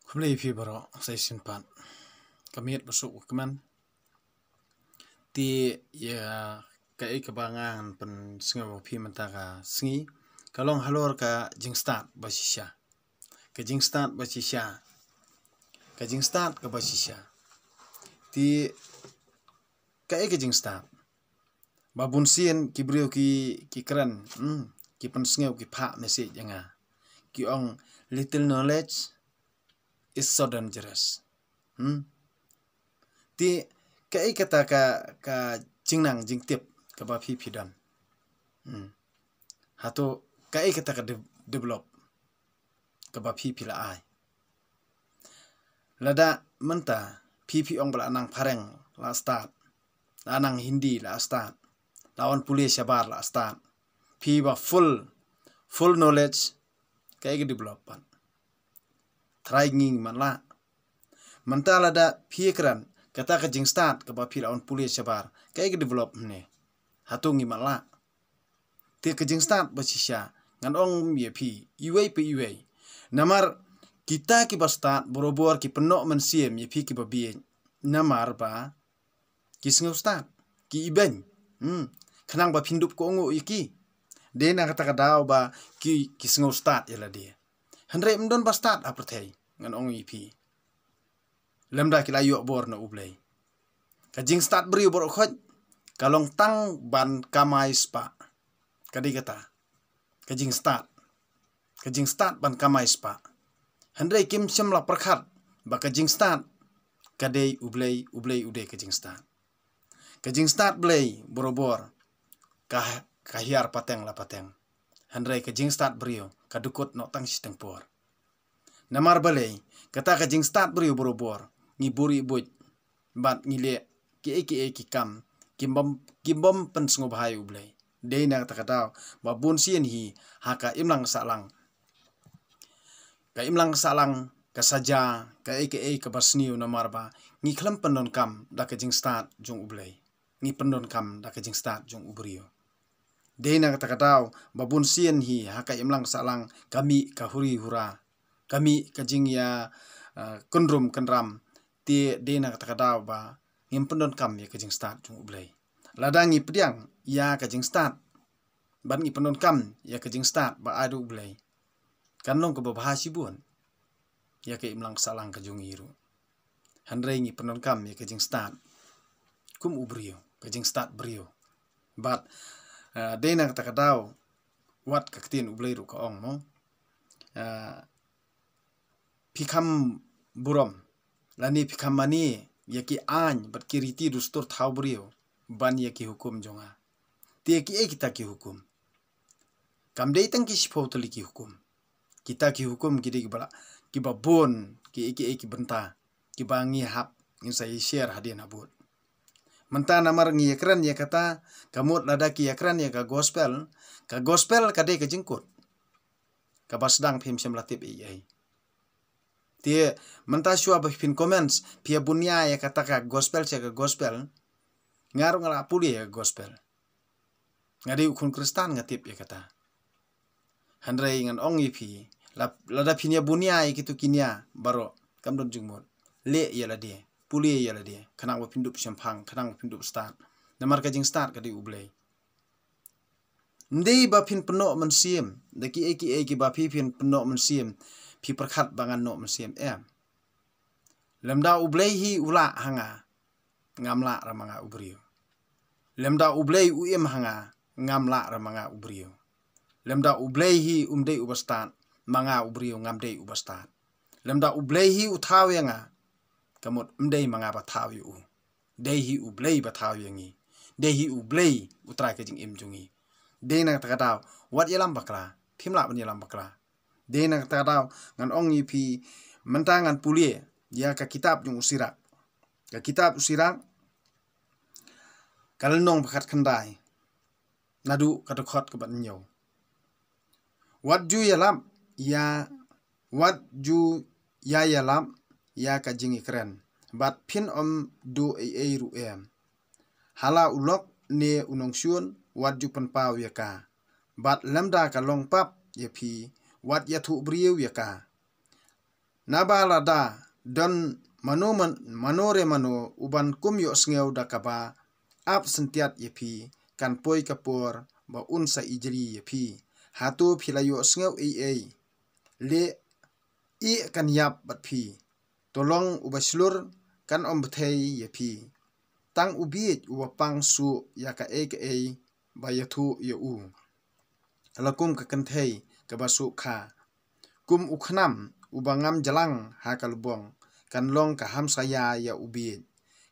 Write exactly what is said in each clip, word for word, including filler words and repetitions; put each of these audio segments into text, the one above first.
Khublei phi baroh sa shisien pat. Ka miet ba suk ka man. Te ïa kaei kaba ngan pynsngew phi mynta ka sngi ka long halor ka jingstad ba shisha. Ka jingstad ba shisha. Ka jingstad kaba shisha. Te kaei ka jingstad? Ba bun sien ki briew ki, ki kren, hmm, ki pynsngew, ki phah message ïa nga. Ki ong, little knowledge is so dangerous. Hmm? Te kaei kata ka, ka jingnang jingtip kaba phi phi don? Hmm. Hato kaei kata ka de-, develop kaba phi phi la ai? Lada mynta phi phi ong ba la nang phareng la stad, la nang Hindi la stad, la wan pule shabar la stad, phi ba full, full knowledge, kaei ka develop pat? Trai ngi man la. Mynta lada phi kren kata ka jingstad kaba phi la wan pule shabar, kaei ka develop hynne? Hato ngi man la? Te ka jingstad ba shisha, ngan ong ïa phi, iwei pa iwei. Namar kita kiba stad barobor ki pynnoh mynsiem ïa phi kiba bieit. Namar ba ki sngew stad, ki ibeiñ. Hmm. Khnang ba phin dup kohnguh ïa ki. Dei na kata ka daw ba ki, ki sngew stad ïa lade. Hynrei ym don ba stad ha pyrthei, ngan ong ïa phi. Lymda ki la ïoh bor na U Blei. Ka jingstad briew baroh khoit ka long tang ban kamai spah. Ka dei kata. Ka jingstad. Ka jingstad ban kamai spah. Hynrei kim shym la pyrkhat ba ka jingstad ka dei U Blei, U Blei u dei ka jingstad. Ka jingstad Blei barobor ka, ka hiar pateng la pateng. Hynrei ka jingstad briew ka dkut noh tang shiteng por. Namar balei, kata ka jingstad briew barobor, ngi buri buit, bad ngi leh kiei kiei ki kam kim bym, kim bym pynsngewbha ïa U Blei. Dei na kata ka daw ba bun sien hi ha ka imlang sahlang, ka imlang sahlang, ka saja, kaei kaei kaba sniew, namar ba ngi khlem pyndonkam da ka jingstad jong U Blei. Ngi pyndonkam da ka jingstad jong u briew. Dei na kata ka daw ba bun sien hi ha ka imlang sahlang ka mih ka huri hura, ka mih ka jingïa, eh, kynrum kynram. Te dei na kata ka daw ba ngim pyndonkam ïa ka jingstad jong U Blei. Lada ngi pdiang ïa ka jingstad bad ngi pyndonkam ïa ka jingstad ba ai da U Blei, kan long kaba bha shibun ïa ka imlang sahlang ka jong ngi ruh. Hynrei ngi pyndonkam ïa ka jingstad kum u briew, ka jingstad briew. Bad, eh, dei na kata ka daw, wat ka ktien U Blei ruh ka ong mo, eh, phi kham burom lane phi kham mane ïa ki aiñ bad ki riti dustur thaw briew ban ïa ki hukum jong nga. Te kiei kita ki hukum? Kam dei tang ki shiphew tylli ki hukum. Kita ki hukum ki dei kiba la, kiba bun, kiei kiei ki bynta kiba ngi hap ngin sa ïa share hadien habud. Mynta namar ngi ïa kren ïa kata, ka mut lada ki ïa kren ïa ka gospel, ka gospel ka dei ka jingkut. Kaba sdang phim shym la tip ei ei. Te mynta shuwa ba phin comments, phi ïa bunia ïa kata ka gospel sha ka gospel, nga ruh nga la pule ïa ka gospel. Nga dei u khun Khristan, nga tip ïa kata. Hynrei ngan ong ïa phi, la, lada phin ïa bunia ïa kitu ki nia baroh, kam don jingmut. Leh ïa lade, pule ïa lade, khnang ba phin dup shemphang, khnang ba phin dup stad. Namar ka jingstad ka dei U Blei. Ym dei ba phin pynnoh mynsiem da kiei kiei kiba phi phin pynnoh mynsiem, phi pyrkhat ba ngan noh mynsiem, em. Lymda U Blei hi u lah ha nga, ngam lah ra ma nga u briew. Lymda U Blei u im ha nga, ngam lah ra ma nga u briew. Lymda U Blei hi um dei uba stad, ma nga u briew ngam dei uba stad. Lymda U Blei hi u thaw ïa nga, ka mut ym dei ma nga ba thaw ïa u. Dei hi U Blei ba thaw ïa ngi. Dei hi U Blei u trai ka jingim jong ngi. Dei na kata ka daw, wat ïalam bakla, phim lah ban ïalam bakla. Dei na kata ka daw ngan ong ïa phi, mynta ngan pule ïa ka kitab jong u Sirak. Ka kitab u Sirak, ka lynnong ba khatkhyndai, naduh ka dkhot kaba hynñiew. Wat ju ïalap ïa, wat ju ïa ïalap ïa ka jingïakren, bad phin ym duh ei ei ruh, em. Ha la u lok ne u nongshun, wat ju pynpaw ïa ka. Bad lymda ka long pap ïa phi, wat ïathuh briew ïa ka. Naba lada don mano man-, mano re mano uban kum ïohsngew da kaba ap syntiat ïa phi, kan poi ka por ba un sa ijli ïa phi. Hato phi la ïohsngew ei ei? Leh, ïeh kan ïap bad phi. To long uba shlur, kan ym bthei ïa phi. Tang u bieit uba pang suh ïa kaei kaei ba ïathuh ïa u, la kum ka kynthei kaba suh kha. Kum u khnam uba ngam jlang ha ka lbong, kan long ka hamsaïa ïa u bieit.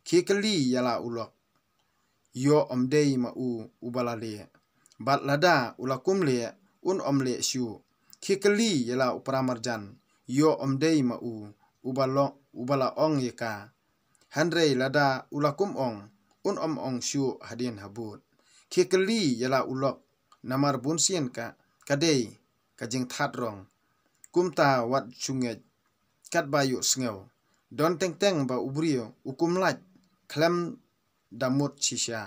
Khie kylli ïa la u lok, ïoh ym dei ma u uba la leh. Bad lada u la kum leh, un ym leh shuh. Khie kylli ïa la u para marjan, ïoh ym dei ma u uba lo-, uba la ong ïa ka. Hynrei lada u la kum ong, un ym ong shuh hadien habud. Khie kylli ïa la u lok, namar bunsien ka, ka dei ka jingthat rong. Kumta wat shu ngeit katba ïohsngew. Don teng teng ba u briew u kum lait khlem da mut shisha.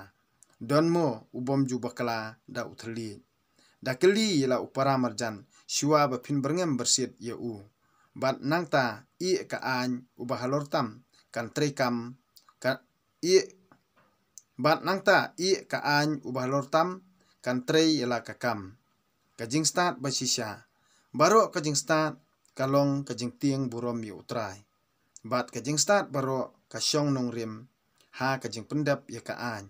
Don mo u bym ju bakla da u thylliej. Da kylli ïa la u para marjan shuwa ba phin byrngem byrsiet ïa u. Bad nangta ïeh ka aiñ uba halor tam kan trei kam, ka ïeh, bad nangta ïeh ka aiñ uba halor tam kan trei ïa la ka kam. Ka jingstad ba shisha. Baroh ka jingstad ka long ka jingtieng burom ïa U Trai. Bad ka jingstad baroh ka shong nongrim ha ka jingpyndep ïa ka aiñ.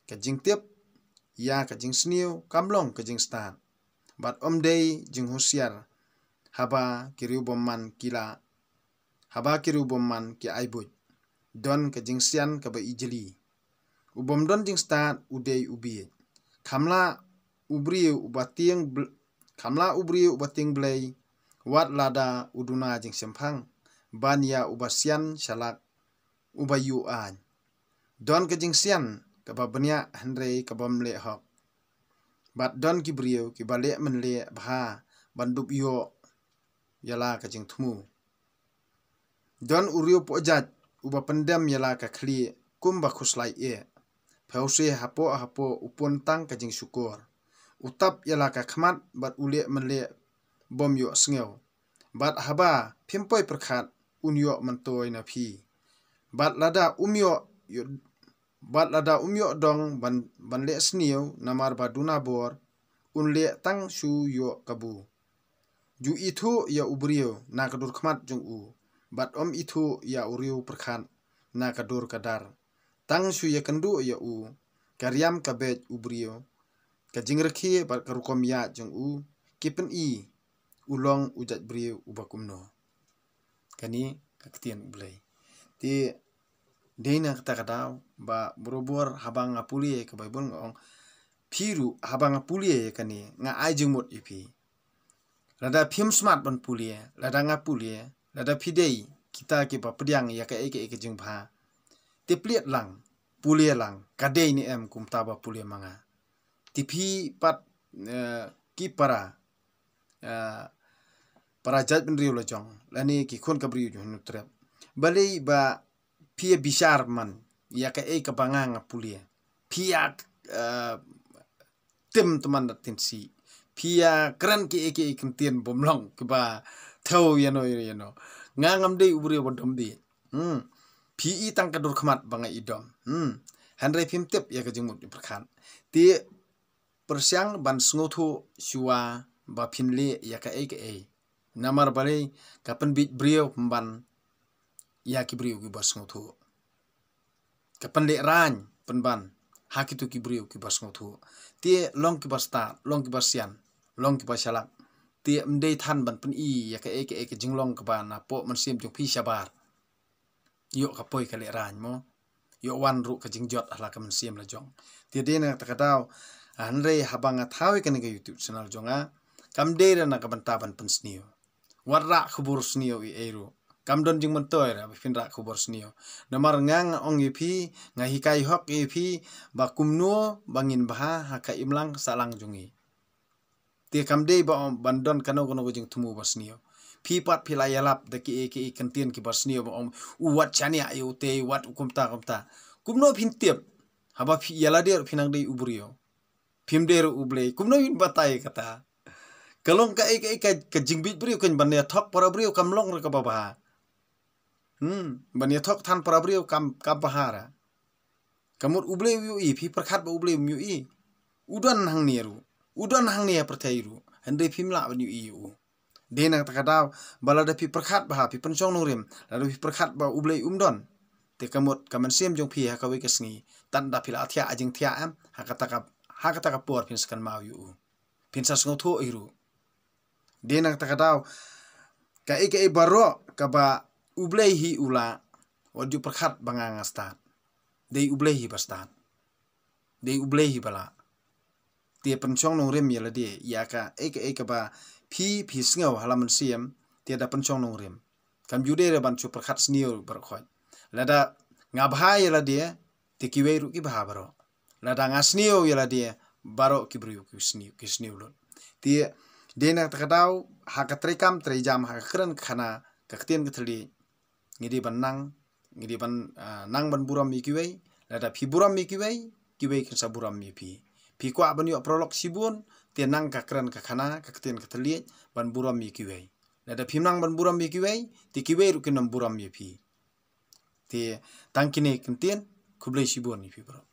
Ka jingtip ïa ka jingsniew kam long ka jingstad. Bad ym dei jinghusiar haba ki riewbymman ki la, haba ki riewbymman ki ai buit. Don ka jingsian kaba ijli. U bym don jingstad u dei u bieit. Kham lah u briew uba tieng bl-, kham lah u briew uba tieng blei, wat lada u duna jingshemphang ban ïa uba sian shalak, uba ïuh aiñ. Don ka jingsian kaba bniah hynrei ka bym leh hok. Bad don ki briew kiba leh mynleh bha ban dup ïoh ïa la ka jingthmu. Don u riew pohjait uba pyndem ïa la ka khlieh kumba khuslai eh. Phew shi hapoh hapoh u pun tang ka jingshukor. U tap ïa la ka khmat bad u leh mynleh bym ïohsngew. Bad haba phim poi pyrkhat, un ïoh myntoi na phi. Bad lada um ïoh, ïoh, bad lada um ïoh dong ban, ban leh sniew namar ba duna bor, un leh tang shu ïoh kabu. Ju ithuh ïa u briew na ka dur khmat jong u, bad ym ithuh ïa u riew pyrkhat na ka dur ka dar. Tang shu ïakynduh ïa u, ka riam ka beit u briew, ka jingrkhie bad ka rukom ïaid jong u, ki pyni u long u jait briew uba kumno. Kane ka ktien U Blei. Te dei na kata ka daw ba barabor haba nga pule ka Baibl nga ong, phi ruh haba nga pule ïa kane nga ai jingmut ïa phi. Lada phim smat ban pule, lada nga pule, lada phi dei kita kiba pdiang ïa kaei kaei ka jingbha, te plie lang, pule lang, ka dei ne em kumta ba pule ma nga. Te phi pat, eh, ki para, eh, para jaitbynriew la jong lane ki khun ka briew jong U Trai, balei ba phi ïa bishar man ïa kaei kaba nga nga pule? Phi ïa, eh, tim tymmen da tyngshaiñ. Phi ïa kren kiei kiei ki ktien bymlong kiba thew ïano ïano. Nga ngam dei u briew ba dom beit. Hmm. Phi i tang ka dur khmat ba nga i dom. Hmm. Hynrei phim tip ïa ka jingmut jingpyrkhat. Te pyrshang ban sngewthuh shuwa ba phin leh ïa kaei kaei. Namar balei? Ka pynbeit briew pynban ïa ki briew kiba sngewthuh. Ka pynlehraiñ pynban ha kito ki briew kiba sngewthuh. Te long kiba stad, long kiba sian, long kiba shalak. Te ym dei than ban pyni ïa kaei kaei ka jinglong kaba napoh mynsiem jong phi shabar. Ïoh ka poi ka lehraiñ mo. Ïoh wan ruh ka jingjot ha la ka mynsiem la jong. Te dei na kata ka daw, hynrei haba nga thaw ïa kane ka YouTube channel jong nga, kam dei re na ka bynta ban pynsniew. Wat rah khubor sniew ei ei ruh. Kam don jingmyntoi re ba phin rah khubor sniew. Namar nga nga ong ïa phi, nga hikai hok ïa phi ba kumno ba ngin bha ha ka imlang ka sahlang jong ngi. Te kam dei ba ong ban don kano kano ka jingthmu ba sniew. Phi pat phi la ïalap da kiei kiei ki ktien kiba sniew ba ong u wat shaniah ïa utei, wat u kumta kumta. Kumno phin tip? Haba phi ïa lade ruh phi nang dei u briew. Phim dei ruh U Blei. Kumno phin batai kata? Ka long kaei kaei ka, ka jingbit briew kan ban ïa thok para briew kam long re kaba bha. Hmm, ban ïa thok than para briew kam, kam bha ra. Ka mut U Blei u ïohi, phi pyrkhat ba U Blei um ïohi. U don hangne ruh. U don hangne ha pyrthei ruh. Hynrei phim lah ban ïohi ïa u. Dei na kata ka daw, ba lada phi pyrkhat bha, phi pynshong nongrim, lada phi pyrkhat ba U Blei um don. Te ka mut ka mynsiem jong phi ha kawei ka sngi, tang da phi la thiah jingthiah em, ha kata ka, ha kata ka por phin sa kynmaw ïa u. Phin sa sngewthuh ïa u ruh. Dei na kata ka daw, kaei kaei baroh kaba U Blei hi u lah, wat ju pyrkhat ba nga nga stad. Dei U Blei hi ba stad. Dei U Blei hi ba lah. Te pynshong nongrim ïa lade, ïa kaei kaei kaba phi, phi sngew ha la mynsiem, te da pynshong nongrim. Kam ju dei re ban shu pyrkhat sniew baroh khoit. Lada nga bha ïa lade, te kiwei ruh ki bha baroh. Lada nga sniew ïa lade, baroh ki briew ki sniew, ki sniew lut. Te dei na kata ka daw, ha ka treikam treijam, ha ka kren ka khana, ka ktien ka thylliej, ngi dei ban nang, ngi dei ban, ah, nang ban burom ïa kiwei. Lada phi burom ïa kiwei, kiwei kin sa burom ïa phi. Phi kwah ban ïoh paralok shibun, te nang ka kren ka khana, ka ktien ka thylliej, ban burom ïa kiwei. Lada phim nang ban burom ïa kiwei, te kiwei ruh kin ym burom ïa phi. Te tang kine ki ktien, khublei shibun ïa phi baroh.